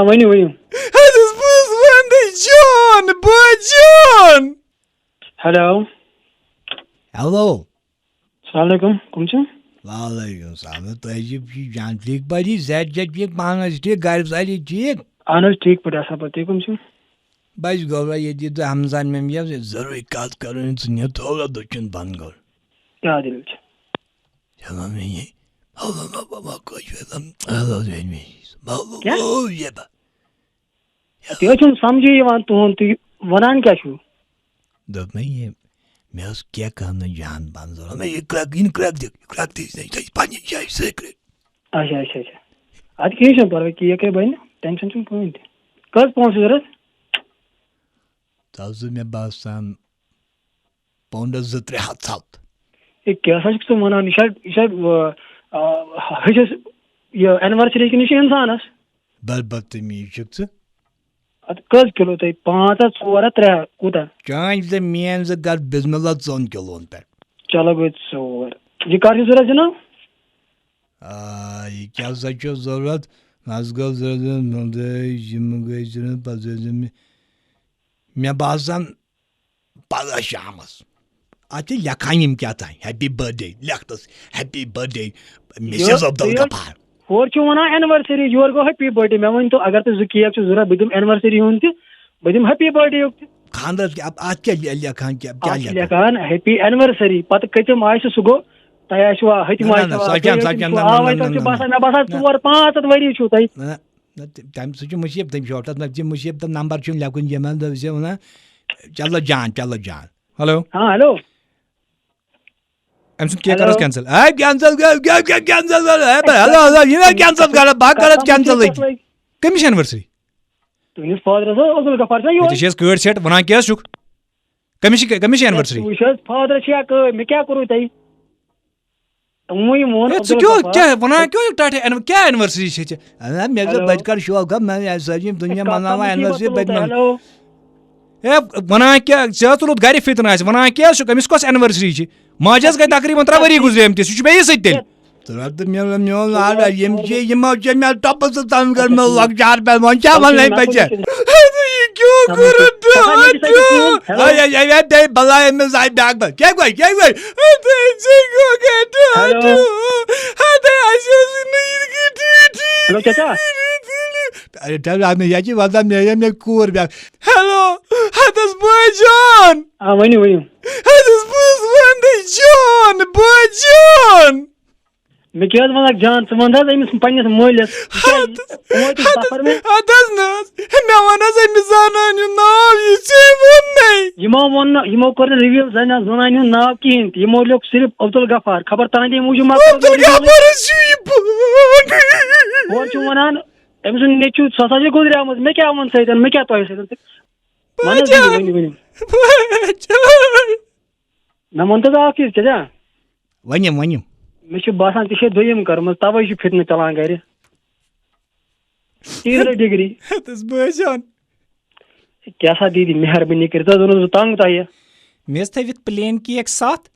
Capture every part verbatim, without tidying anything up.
ؤنِو، ؤنِو۔ اَدٕ حظ، بہٕ حظ وَنہٕ جان، بٲے جان۔ ہیلو۔ ہیلو۔ السلام علیکم، کٕم چھِو؟ وعلیکم السلام۔ تۄہہِ چھِو ٹھیٖک جان، ٹھیٖک پٲٹھی؟ صحت چھا ٹھیٖک؟ پانہٕ ٲسۍ ٹھیٖک؟ گَرِ سٲری ٹھیٖک؟ اَہَن حظ، ٹھیٖک پٲٹھۍ، اَصٕل پٲٹھۍ۔ تُہۍ کٕم چھِو؟ بَس گوٚبرا، ییٚتہِ یہِ تۄہہِ ہمساین مےٚ یہِ ضروٗری کَتھ کَرٕنۍ، ژٕ نیر تھوڑا دٔچھُن بنٛد گوٚو۔ کیٛاہ دٔلیٖل چھِ؟ چلو مےٚ یہِ۔ کیٛاہ؟ تُہۍ حظ چھِو نہٕ سَمجھے یِوان تُہُنٛد، تُہۍ وَنان کیٛاہ چھِو؟ دوٚپ مےٚ یہِ، مےٚ ٲس کیکہٕ ہَن جان بنٛد ضوٚرَتھ۔ مےٚ یہِ کرٛٮ۪کھ، یہِ نہٕ کرٛٮ۪کھ دِ، یہِ کرٛٮ۪کھ دِ، یہِ چھِ پنٛنہِ جایہِ سیکرِٹ۔ اچھا، اچھا، اچھا۔ اَدٕ کِہیٖنۍ چھُنہٕ پَرواے، کیک ہے بَنہِ، ٹٮ۪نشَن چھُنہٕ کٕہٕنۍ تہِ۔ کٔژ پونٛسہٕ چھِ ضوٚرَتھ؟ تَتھ چھُ مےٚ باسان پاونڈس زٕ ترٛےٚ ہتھ ژھَل۔ ہے، کیٛاہ سا چھُکھ ژٕ وَنان؟ یہِ چھا، یہِ چھا، آ، آ، ہُہ چھُس، یہِ اینیورسری کِنہٕ یہِ چھُ اِنسانَس؟ بس بدتمیٖز چھُکھ ژٕ۔ اَدٕ کٔژ کِلوٗ تۄہہِ؟ پانٛژھ ہا، ژور ہا، ترٛےٚ ہا، کوٗتاہ؟ چٲنۍ زٕ میٲنۍ زٕ گژھ بسم اللہ ژۄن کِلوٗن پٮ۪ٹھ۔ چلو گٔے ژور۔ یہِ کر چھُ ضوٚرتھ جِناب؟ آ، یہِ کیٛاہ سا چھُ ضوٚرتھ؟ نہ حظ گوٚو ضوٚرتھ، نہ حظ، یِم گٔے ضوٚرتھ، پتہٕ ٲسۍ مےٚ، مےٚ باسان، پگاہ شامس۔ اتھ چھِ لیکھان یِم کیٛاہ تام، ہیپی برتھ ڈے، لیکھتس، happy birthday, Mrs Abdul Ghaffar. ہورٕ چھُ ونان اینیورسری، یورٕ گوٚو ہیپی برتھ ڈے۔ مےٚ ؤنۍتو، اگر تۄہہِ زٕ کیک چھِو ضوٚرتھ، بہٕ دِمہٕ اینیورسری ہُنٛد تہِ، بہٕ دِمہٕ ہیپی برتھ ڈے یُک تہِ۔ خانٛدرس کیٛاہ، اتھ کیٛاہ لے-، لیکھان، کیٛاہ، کیٛاہ اَتھ چھِ لیکھان؟ لیکھان ہیپی اینیورسری، پتہٕ کٔژِم آسہِ سُہ گوٚو، تۄہہِ آسِوٕ ہُتہِ نہ، ما نہ، آسِوٕ، سۄ چھَنہٕ، سۄ بیٚیہِ چھَنہٕ، چھُ نہ، نہ، آوے نہ، تۄہہِ نہ، چھُ نہ، باسان، مےٚ باسان نہ۔ ژور پانٛژھ ہَتھ ؤری چھُو تۄہہِ۔ نہ، نہ، تَمہِ سۭتۍ چھُ مُصیٖبت، تٔمِس چھُ ہوٹلَس منٛز تہِ مُصیٖبت، نمبر چھُنہٕ لیکھُن یِمَن، دَپہِ زِ وَنان، "چلو جان، چلو جان۔" ہیلو۔ ہاں، ہیلو۔ أمۍ سُنٛد کیک کر حظ ہیلو۔ کینسل۔ اے، کینسل کر، کیٛاہ، کیٛاہ کینسل کر؟ اے، بہٕ، ہیلو، ہیلو، یہِ نہ کینسل کر، بہٕ کَرٕ حظ کینسل أتی۔ کٔمِس چھِ اینیورسری؟ تُہٕنٛدِس فادرَس حظ، عبدالغفار چھُنہ یور؟ أتی چھِ أسۍ کٲڑۍ سیٹ، وَنان کیٛاہ حظ چھُکھ؟ کٔمِس چھِ، کٔمِس چھِ اینیورسری؟ وٕچھ حظ، فادرَس چھِ اَکٲے، مےٚ کیٛاہ کوٚروٕ تۄہہِ؟ وۄنۍ ووٚن ہے، ژٕ کیٛاہ، عبدالغفار۔ کیٛاہ وَنان، کیٛاہ ٹاٹھے اینو-، کیٛاہ اینیورسری چھِ ژےٚ؟ اَہَن حظ، مےٚ چھِ ہیلو۔ بَچہِ کَر شوق، مےٚ آسہِ سٲری دُنیا ہے، کَتھ مناوان سَمجھی اینیورسری پَتہٕ بَچہِ تُلُن تۄہہِ؟ منٛز۔ ہیلو۔ ہے، وَنان کیٛاہ، ژےٚ حظ تُلُتھ گَرِ فِتنہٕ اَسہِ، وَنان کیٛاہ حظ چھُکھ، أمِس کۄس اینیورسری چھِ؟ ماجہِ حظ گٔے تقریٖباً ترٛےٚ ؤری گُزرے أمۍ تہِ، سُہ چھُ بیٚیِس سۭتۍ تیٚلہِ۔ تہٕ رۄب تہٕ میون، میون لاڈ، یِم چھِ، یِمو چھِ مےٚ ٹۄپہٕ سۭتۍ تَنگ کٔرمٕژ لۄکچار پٮ۪ٹھ، وۄنۍ کیٛاہ وَنَے بہٕ ژےٚ؟ اَدٕ یہِ کیٛاہ کوٚرُتھ ٹاٹھو؟ اَدٕ یہِ، اَدٕ یہِ، بیٚیہِ بَلاے أمِس آیہِ بیٛاکھ بَلاے۔ کیٛاہ گوٚو، کیٛاہ گوٚو؟ اَدٕ یہِ ژےٚ گوٚو کیٛاہ ٹاٹھو؟ اَدٕ اَسہِ اوس نہٕ یِتھ کٔنۍ ٹھیٖک، ٹھیٖک، ہیلو، چاچا۔ ٹھیٖک۔ اَرے، ٹھہر، اَدٕ مےٚ، یہِ چھِ وَنان، مےٚ، مےٚ کوٗر بیٛاکھ۔ ہیلو، اَدٕ حظ بٲے جان۔ آ، ؤنِو، ؤنِو۔ اَدٕ حظ بہٕ حظ وَنہٕ جان، بٲے جان۔ مےٚ کیٛاہ حظ وَنکھ جان، ژٕ وَن حظ أمِس پنٛنِس مٲلِس، تِکیٛازِ ہتس، یِمو تہِ ہتس، سفر مےٚ۔ ہتس نہٕ حظ، مےٚ وَن حظ أمِس زنانہِ ہُنٛد ناو، یہِ ژےٚ ووٚننَے۔ یِمو ووٚن نہٕ، یِمو کوٚر نہٕ reveal زنان، زنانہِ ہُنٛد ناو کِہیٖنۍ تہِ، یِمو لیوٚکھ صرف عبدالغفار، خبر تہنٛدے موٗجوٗب ما کوٚر reveal۔ عبدالغفار حظ چھُ یہِ پوٗت۔ ہورٕ چھُ وَنان، أمۍ سُنٛد نیٚچوٗ، سُہ ہسا چھُ گُزریومُت، مےٚ کیٛاہ ووٚن سَتٮ۪ن، مےٚ کیٛاہ تۄہہِ سۭتۍ؟ وَن حظ، ؤنِو، بٲجان، ؤنِو، ؤنِو۔ بٲجان۔ مےٚ ووٚن تہٕ اَکھ چیٖز، چچا۔ ؤنِو، ؤنِو۔ مےٚ چھُ باسان، ژےٚ چھے دوٚیِم کٔرمٕژ، تَوَے چھُ فِتنہٕ چَلان گَرِ۔ تیٖژ رٔٹ ڈگری۔ ہتس بٲے جان۔ کیٛاہ سا دیٖدی، مہربٲنی کٔرِتھ حظ ووٚنُس بہٕ تنٛگ تۄہہِ۔ مےٚ حظ تھٲوِتھ plain cake ستھ،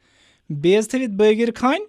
بیٚیہِ حظ تھٲوِتھ بٲگِر خانہِ،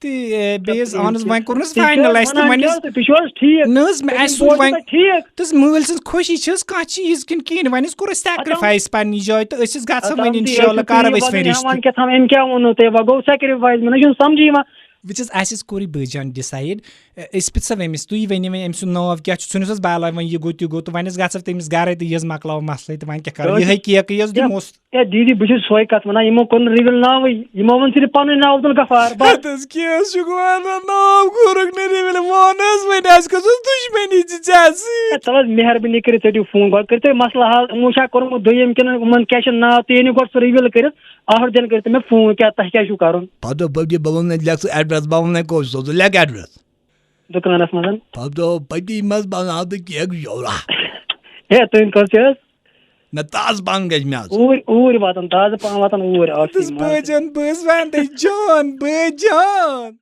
تہٕ، اے، بیٚیہِ حظ اہن حظ، وۄنۍ کوٚر نہٕ حظ تُہۍ چھِو حظ finalize تہٕ وَنان وۄنۍ کیٛاہ حظ، تہٕ تُہۍ چھِو حظ ٹھیٖک؟ نہ حظ، مےٚ تُہۍ آسہِ سُہ وۄنۍ، بوزِو تۄہہِ ٹھیٖک؟ تہٕ مٲلۍ سٕنٛز خوشی چھِ حظ کانٛہہ چیٖز کِنہٕ کِہیٖنۍ؟ وۄنۍ حظ کوٚر اَسہِ sacrifice پننہِ جایہِ تہٕ أسۍ حظ گژھو وۄنۍ اِنشاءاللہ، کَرو أسۍ وۄنۍ رِشتہٕ۔ ہٮ۪وان کیٛاہ تام، أمۍ کیٛاہ ووٚنوٕ تۄہہِ؟ وۄنۍ گوٚو sacrifice، مےٚ نہ چھُنہٕ سَمجھی یِوان۔ وٕچھ حظ، اَسہِ حظ کوٚر یہِ بٲے جان decide، أ، أسۍ پِرٛژھو أمِس، تُہۍ ؤنِو وۄنۍ أمۍ سُنٛد ناو کیٛاہ چھُ؟ ژھٕنِو حظ بلاے وۄنۍ یہِ گوٚو تہِ گوٚو تہٕ وۄنۍ حظ گژھو تٔمِس گَرَے تہٕ یہِ حظ مۄکلاوو مسلہٕ تہٕ وۄنۍ کیٛاہ کَرو؟ کیٛاہ حظ؟ یِہوٚے کیکٕے حظ دِموس۔ ہے دیٖدی، بہٕ چھُس سۄے کَتھ وَنان، یِمو کوٚر نہٕ reveal ناوٕے، یِمو ووٚن صرف پَنُن ناو عبدالغفار، بَس۔ ہتس کیٛاہ حظ چھُکھ وَنان، ناو کوٚرُکھ نہٕ reveal، وَن حظ وۄنۍ، اَسہِ کۄس حظ دُشمنی چھِ ژےٚ سۭتۍ؟ ہے، تَلہٕ حظ، مہربٲنی کٔرِتھ ژٔٹِو فون، گۄڈٕ کٔرِو تُہۍ مسلہٕ حل، یِمو چھا کوٚرمُت دوٚیِم کِنہٕ یِمَن کیٛاہ چھُ ناو، تُہۍ أنِو گۄڈٕ سُہ reveal کٔرِتھ، ٲخٕر دِن کٔرِو تُہۍ مےٚ فون، کیٛاہ، تۄہہِ کیٛاہ چھُو کَرُن؟ پَتہٕ دوٚپ، بہٕ دِ-، بہٕ وَنہٕ، لیکھ ژٕ address، بہٕ وَنہٕ کوٚت چھُ سوزُن، لیکھ address۔ دُکانَس منٛز۔ پَتہٕ دوٚپ، پٔتی منٛز بَناو تہٕ کیک جورا۔ ہے، تُہۍ کَس چھِ حظ؟ نہ، تازٕ پَہَن گژھِ مےٚ آسُن۔ اوٗرۍ، اوٗرۍ واتان، تازٕ پَہَن واتان اوٗرۍ، آ، تَس ٹھیٖک، بٲے جان، بہٕ حظ وَنہٕ تۄہہِ جان، بٲے جان۔